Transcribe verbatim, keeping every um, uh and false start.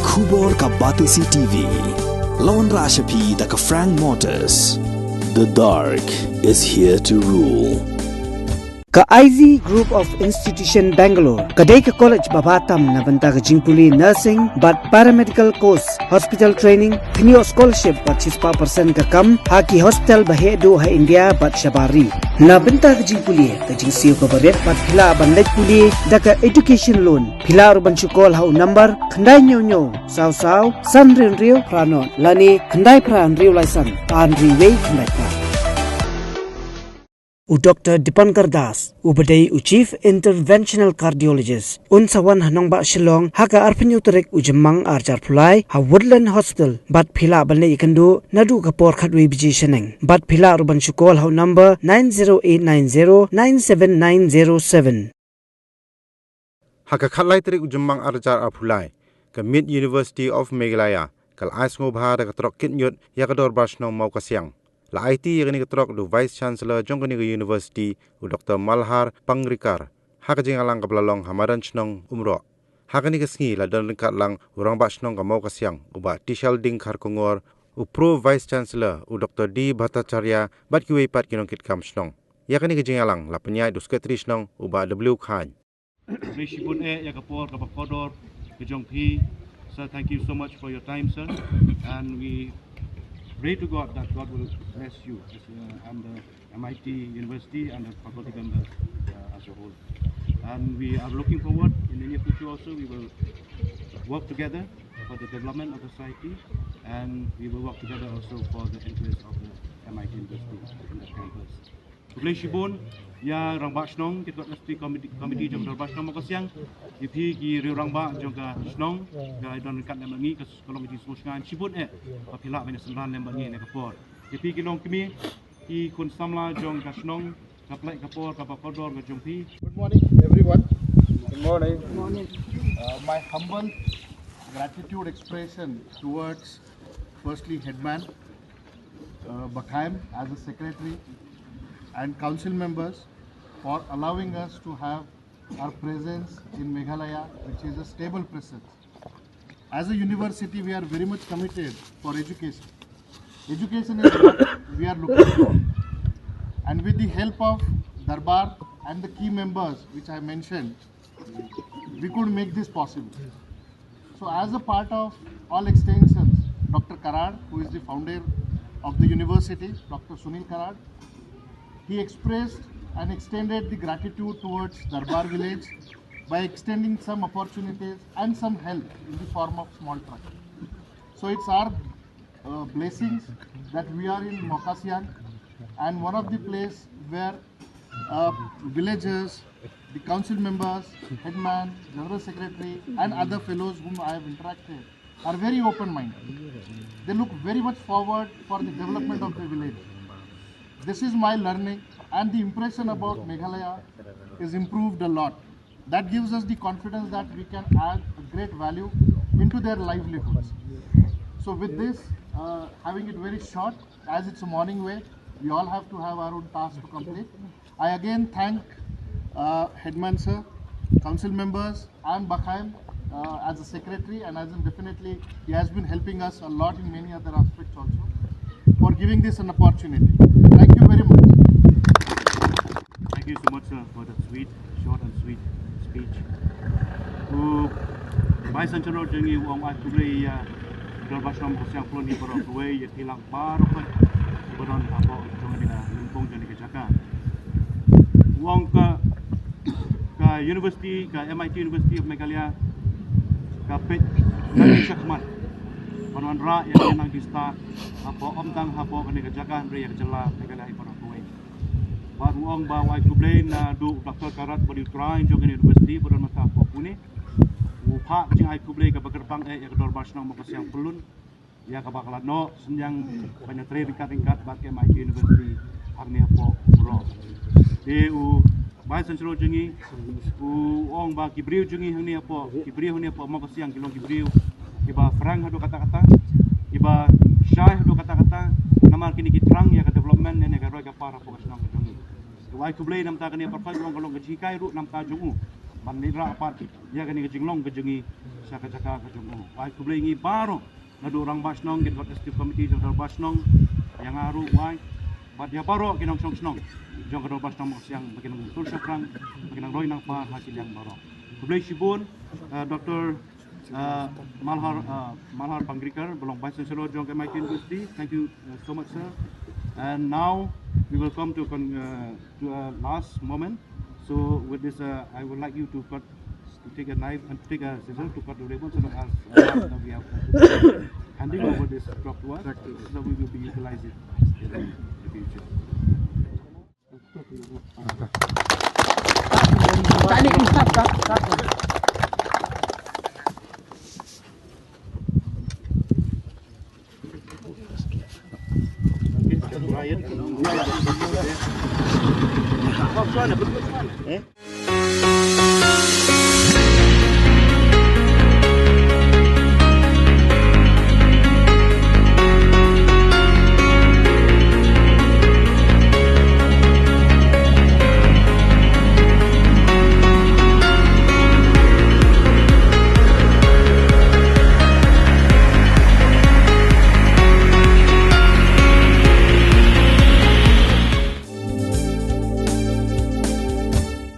Khubor ka Batesi T V. La wanrah sha phi da ka Frank Motors. The dark is here to rule. Ka I Z Group of Institution Bangalore ka dei ka college ba bha tam na bynta ka jingpule nursing bad paramedical course, hospital training, kynnoh scholarship bad shispah percent ka kam ha ki hospital ba heh duh ha India bad shabar ri. Na bynta ka jingpule, ka jingsiew kaba rit bad phi lah ban leit pule da ka education loan. Phi lah ruh ban shu call ha u number khyndai hynñiew hynñiew saw saw san hynriew hynriew phra nod lane khyndai phra hynriew lai san ar hynriew wei khyndai phra. U Doctor Dipankar Das, uba dei u Chief Interventional Cardiologist, un sa wan ha nongbah Shillong ha ka arphew hynñiew tarik u Jymmang arhajar arphew lai ha Woodland Hospital, bad phi lah ban leit ïakynduh naduh ka por khatwei baje shaneng. Bad phi lah ruh ban shu call ha u number nine zero eight nine zero nine seven nine zero seven. Ha ka khatlai tarik u Jymmang arhajar arphew lai, ka Mid University of Meghalaya ka la ai sngewbha da ka trok kit ñiut ïa ka Dorbar Shnong Mawkasiang. La aiti ïa kane ka trok da u Vice Chancellor jong kane ka University, u Doctor Malhar Pangrikar, ha ka jingïalang kaba la long ha madan shnong Umrok. Ha kane ka sngi la don ryngkat lang u Rangbah Shnong ka Mawkasiang, u Bah Tishalding Kharkongor, u Pro Vice Chancellor, u Doctor D Bhattacharya, bad kiwei pat ki nongkitkam shnong. Ïa kane ka jingïalang la pynïaid da u Secretary Shnong, u Bah W Khan. Khublei shibun eh ïa ka por kaba kordor ka jong phi. Sir, thank you so much for your time, sir. And we pray to God that God will bless you, uh, and the M I T University and the faculty members, uh, as a whole. And we are looking forward in the near future also, we will work together for the development of the society, and we will work together also for the interest of the M I T University in the campus. Khublei shibun ïa Rangbah Shnong, ki Executive Committee, Committee jong Dorbar Shnong Mawkasiang, ïa phi ki riew rangbah jong ka shnong, ka don ryngkat lem bad ngi, ka long ka jingsngewsynei shibun eh ba phi lah ban ïa synran lem bad ngi ha kane ka por. Ïa phi ki longkmie, ki khun samla jong ka shnong, ka pynlait ka por kaba kordor ka jong phi. Good morning, everyone. Good morning. Uh, my humble gratitude expression towards, firstly, Headman, uh, Bakhaim as a secretary, and council members for allowing us to have our presence in Meghalaya, which is a stable presence. As a university, we are very much committed for education. Education is what we are looking for. And with the help of Darbar and the key members which I mentioned, we could make this possible. So as a part of all extensions, Doctor Karad, who is the founder of the university, Doctor Sunil Karad, he expressed and extended the gratitude towards Darbar village by extending some opportunities and some help in the form of small truck. So it's our uh, blessings that we are in Mawkasiang, and one of the place where uh, villagers, the council members, headman, general secretary, and other fellows whom I have interacted are very open-minded. They look very much forward for the development of the village. This is my learning, and the impression about Meghalaya is improved a lot. That gives us the confidence that we can add a great value into their livelihoods. So with this, uh, having it very short, as it's a morning way, we all have to have our own task to complete. I again thank uh, Headman sir, council members, and Bakhaim uh, as a secretary, and as in definitely he has been helping us a lot in many other aspects also, for giving this an opportunity. Thank you very much. Thank you so much, sir, for that sweet, short and sweet speech. U Vice Chancellor jong ngi u ong ai khublei ïa Dorbar Shnong Mawkasiang Pyllun hi baroh kawei, ïa ki lang baroh kawei ba don hapoh jong kane ka lympung jong kane ka jaka. U ong ka, ka university, ka M I T University of Meghalaya, ka peit na ki shakhmat ban wanrah ïa ka nang ki stad hapoh, ym tang hapoh kane ka jaka hynrei ïa ka jylla Meghalaya hi baroh kawei. Bad u ong ba u ai khublei naduh u Doctor Karad ba dei u trai jong kane ka university ba don mynta hapoh Pune. U phah ka jingai khublei kaba kyrpang eh ïa ka Dorbar Shnong Mawkasiang Pyllun, ïa kaba ka la noh synñiang ban ïatrei ryngkat ryngkat bad ka M I T University hangne hapoh Umrok. Te u Vice Chancellor jong ngi u ong ba ki briew jong ngi hangne hapoh, ki briew hangne hapoh Mawkasiang ki long ki briew kiba phrang haduh katta katta, kiba shai haduh katta katta, namar kine ki thrang ïa ka development ne ka roi ka par hapoh ka shnong ka jong ngi. Te u ai khublei namar kane, pyrshah u ong ka long ka jinghikai ruh namar jong u. Ban leit rah pat ïa kane ka jinglong ka jong ngi sha ka jaka ka jong u. Wai, khublei ngi baroh, naduh rangbah shnong, ki dkhot executive committee jong ka dorbar shnong, ïa nga ruh wai, bad ïa baroh ki nongshong shnong jong ka dorbar shnong Mawsiang, ba kin nang tur shaphrang, ba kin nang roi nang par ha ki liang baroh. Khublei shibun, uh, Doctor uh, Malhar, uh, Malhar Pangrikar, ba long Vice Chancellor jong ka M I T University. Thank you, uh, so much, sir. And now we will come to con- uh, to a last moment. So with this, uh, I would like you to cut, to take a knife and take a scissor to cut the ribbon, so that as, uh, that we have, uh, handing over this crop to us, so we will be utilizing it in the future. Eh?